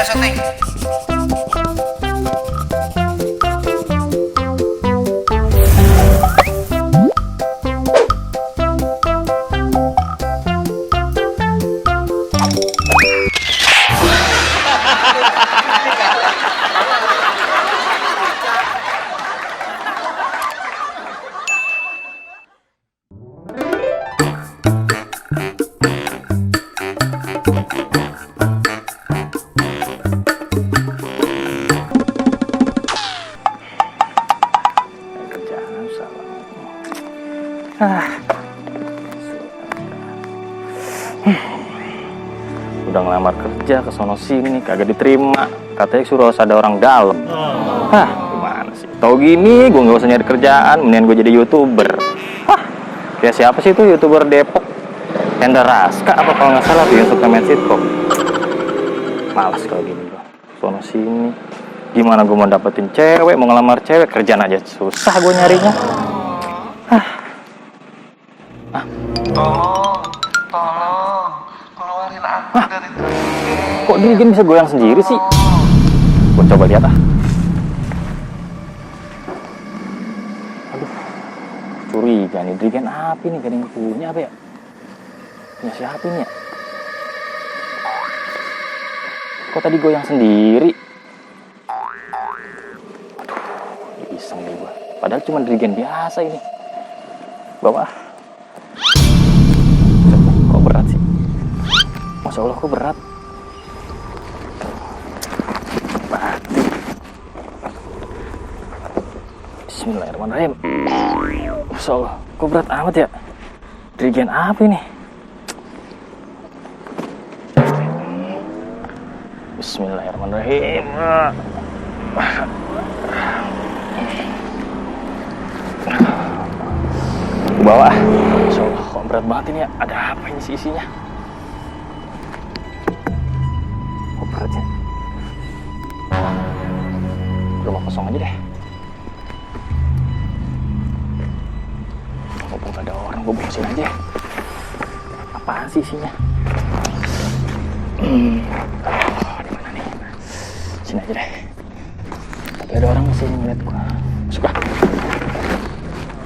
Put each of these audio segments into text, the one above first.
syuting. Udah ngelamar kerja ke sono sini kagak diterima, katanya suruh harus ada orang dalam. Gimana sih? Tau gini gue nggak usah nyari kerjaan, mendingan gue jadi YouTuber. Kayak siapa sih itu YouTuber Depok? Enda Raska apa kalau nggak salah tuh yang suka main sitcom. Malas kalau gini gue sono sini. Gimana gue mau dapetin cewek, mau ngelamar cewek, kerjaan aja susah gue nyarinya. Tolong, keluarin aku dari Drigen. Kok Drigen bisa goyang sendiri sih? Gue coba lihat Aduh, curiga nih, Drigen apa nih? Gak ada yang punya apa ya? Punya siapa ini ya? Kok tadi goyang sendiri? Aduh, iseng deh gue. Padahal cuma Drigen biasa ini. Bawah. Kok berat sih? Masya Allah, kok berat? Mati. Bismillahirrahmanirrahim. Masya Allah, kok berat amat ya? Drigen apa ini? Bismillahirrahmanirrahim. Bawah. Masya Allah, kok berat banget ini ya? Ada apa ini sih isinya? Kok beratnya? Rumah kosong aja deh. Mumpung gak ada orang, gue bungkusin aja. Apaan sih isinya? Di mana nih? Sini aja deh. Tapi ada orang masih ngeliat gue. Suka.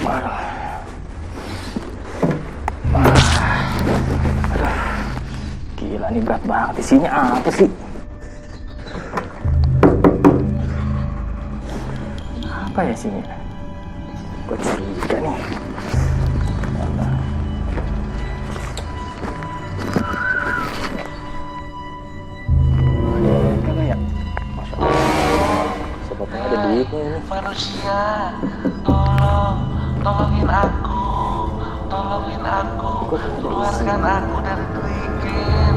Marah. Gila, ini berat banget. Isinya apa sih? Apa ya isinya? Gue curiga nih. Ada ya? Masya Allah. Sebetulnya ada duitnya ini. Manusia, tolongin aku, keluarkan aku dari Drigen.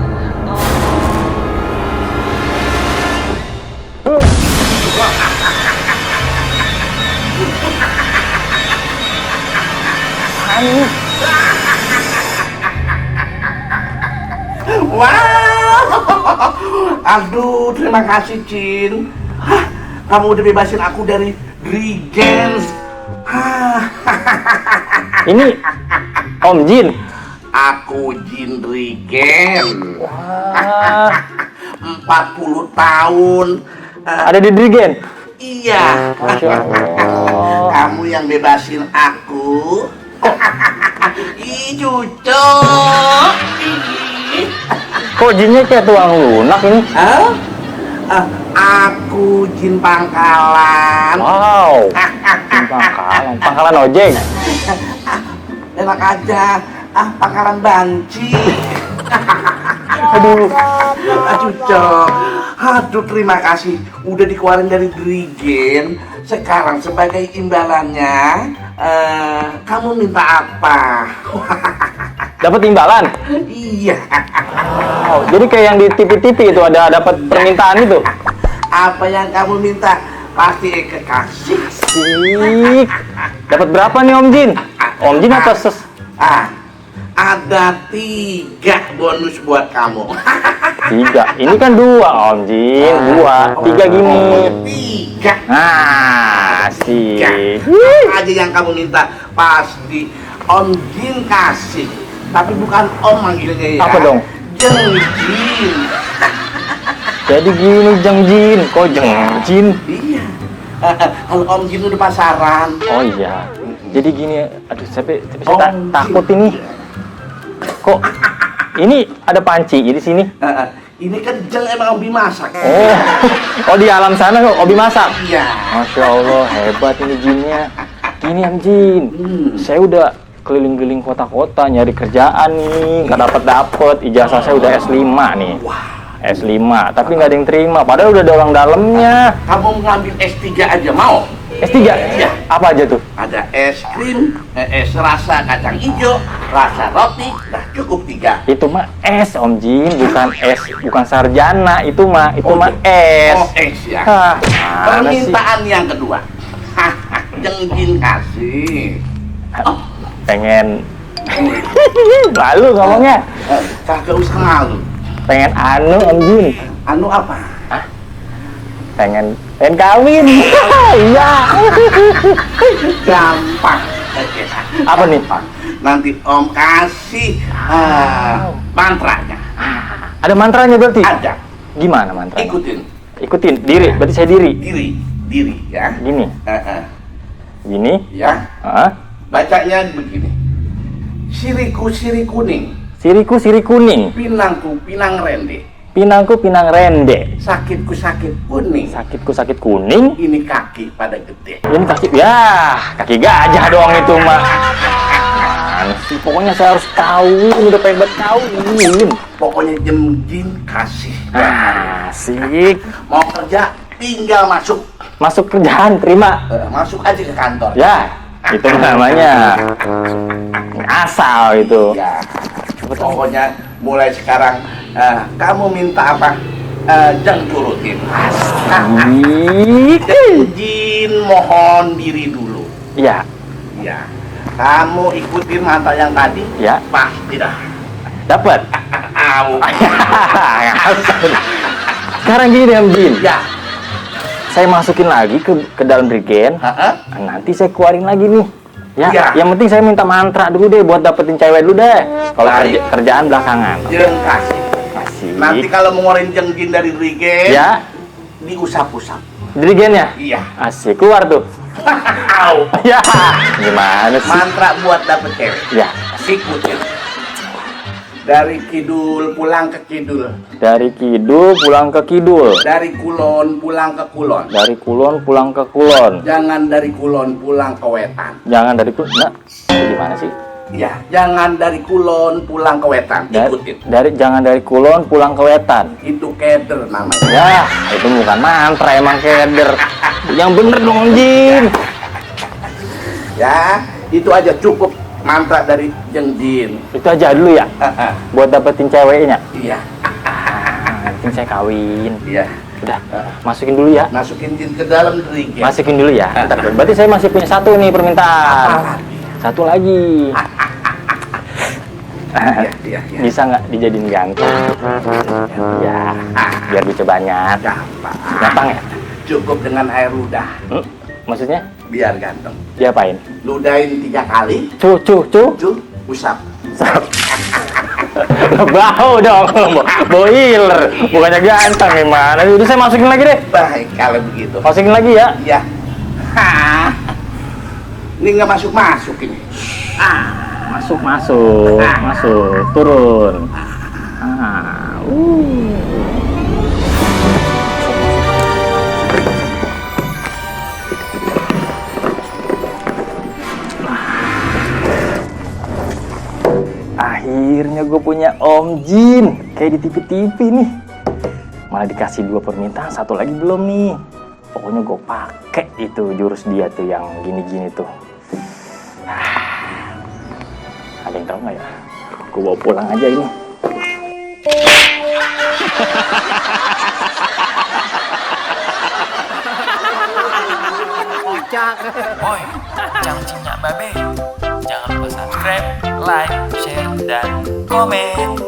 Wow, aduh, terima kasih Cin. Kamu udah bebasin aku dari Drigen. Ini Om Jin. Aku Jin Drigen. Wah, 40 tahun. ada di Drigen. Iya. Masya Allah. Kamu yang bebasin aku. Ih, cucu. Kok jinnya kayak tuang lunak ini? Hah? Aku Jin Pangkalan. Wow. Pangkalan ojek. Enak aja. Pangkalan banci. Aduh. Aduh, terima kasih udah dikeluarin dari Drigen. Sekarang sebagai imbalannya, kamu minta apa? Dapat imbalan. Iya. Wow, jadi kayak yang di TV-TV itu ada dapat permintaan itu. Apa yang kamu minta pasti kekasih. Sik. Dapat berapa nih Om Jin? Om Jin atau ada 3 bonus buat kamu. 3. Ini kan 2 Om Jin, 2. 3 gini. 3. Nah, sih. Apa aja yang kamu minta pasti Om Jin kasih. Tapi bukan Om manggilnya ya. Apa dong? Jeng Jin. Jadi gini Jeng Jin, kok Jeng Jin? Iya. Kalau Om Jin udah pasaran. Oh iya. Jadi gini, aduh tapi Oh, saya takut ini. Kok ini ada panci di sini? Ini kan Jeng emang hobi masak. Oh di alam sana kok hobi masak. Iya. Masya Allah, hebat ini Jinnya. Gini Om Jin, saya udah keliling-keliling kota-kota nyari kerjaan nih, nggak dapet. Ijazah saya udah S5 nih. S5, tapi nggak ada yang terima. Padahal udah ada orang dalamnya. Kamu ngambil S3 aja mau? S3? Iya. Apa aja tuh? Ada es krim, es rasa kacang hijau, rasa roti, dah cukup 3. Itu mah S Om Jin, bukan S, bukan sarjana. Itu mah Oh, S. Oh, es ya. Hah, mana sih? Permintaan yang kedua. Jeng Jin kasih. Pengen malu ngomongnya. Kagak usah malu. Pengen anu Om Jin. Anu apa? Pengen kawin. Iya. Gampang. Apa nih? Nanti Om kasih mantranya. Ada mantranya berarti? Ada. Gimana mantranya? Ikutin Diri. Berarti saya diri. Diri ya. Gini. Gini. Ya. Hah? Bacanya begini. Siriku siri kuning, Siriku siri kuning. pinangku pinang rende, Pinangku pinang rende. sakitku sakit kuning. Sakitku sakit kuning. Ini kaki pada gede. Ini kaki, ya kaki gajah doang itu mah. Mana sih? Pokoknya saya harus kawin, udah pengen banget kawin. Pokoknya Jeng Jin kasih. Asik. Mau kerja tinggal masuk. Masuk kerjaan, terima. Masuk aja ke kantor. Ya, itu namanya asal itu. Ya. Pokoknya mulai sekarang kamu minta apa? Jeng turutin. Asik. Jeng Jin mohon diri dulu. Ya, Ya. Kamu ikutin mantra yang tadi. ya, Pasti dah. dapat. Au. Sekarang gini Om Jin. Ya. Saya masukin lagi ke dalam regen. Nanti saya keluarin lagi nih. Ya, Ya. yang penting saya minta mantra dulu deh buat dapetin cewek dulu deh. Kalau Baik. kerjaan belakangan. Jeng kasih. Asik. Nanti kalau mau ngeluarin Jeng Jin dari regen, Ya, diusap-usap. di regennya. Iya. Asik, keluar tuh. Au. Ya, gimana sih? Mantra buat dapet cewek. Ya, Ikutin. Dari kidul pulang ke kidul. dari kidul pulang ke kidul. Dari kulon pulang ke kulon. Dari kulon pulang ke kulon. Jangan dari kulon pulang ke wetan. Jangan dari kulon. Nah, gimana sih? Ya, jangan dari kulon pulang ke wetan. Ikutin. Jangan dari kulon pulang ke wetan. Itu keder namanya. Ya, itu bukan mantra, emang keder. Yang bener dong, Jin. Ya, itu aja cukup mantra dari Jeng Jin. Itu aja dulu ya, buat dapetin ceweknya. Iya, Penting saya kawin. iya. Udah, masukin dulu ya. Masukin Jin ke dalam regen. Masukin dulu ya. Bentar, berarti saya masih punya satu nih permintaan. Apalagi? Satu lagi. Iya. Bisa nggak dijadiin ganteng? Ya, biar duitnya banyak. Gampang. Gampang ya? Cukup dengan air ludah. Maksudnya Biar ganteng. diapain? Ludahin 3 kali. Cu. Usap. Bau dong, boiler. Bukannya ganteng gimana? Udah saya masukin lagi deh. Baik kalau begitu. Masukin lagi ya. Iya. Hah. Ini nggak masuk ini. Masuk, turun. Akhirnya gue punya Om Jin, kayak di TV-TV nih. Malah dikasih 2 permintaan, satu lagi belum nih. Pokoknya gue pakai itu jurus dia tuh yang gini-gini tuh. Ada yang tahu nggak ya? Gue bawa pulang aja ini. Oi, jangan cinta babe. Jangan lupa subscribe, like, share, dan komen.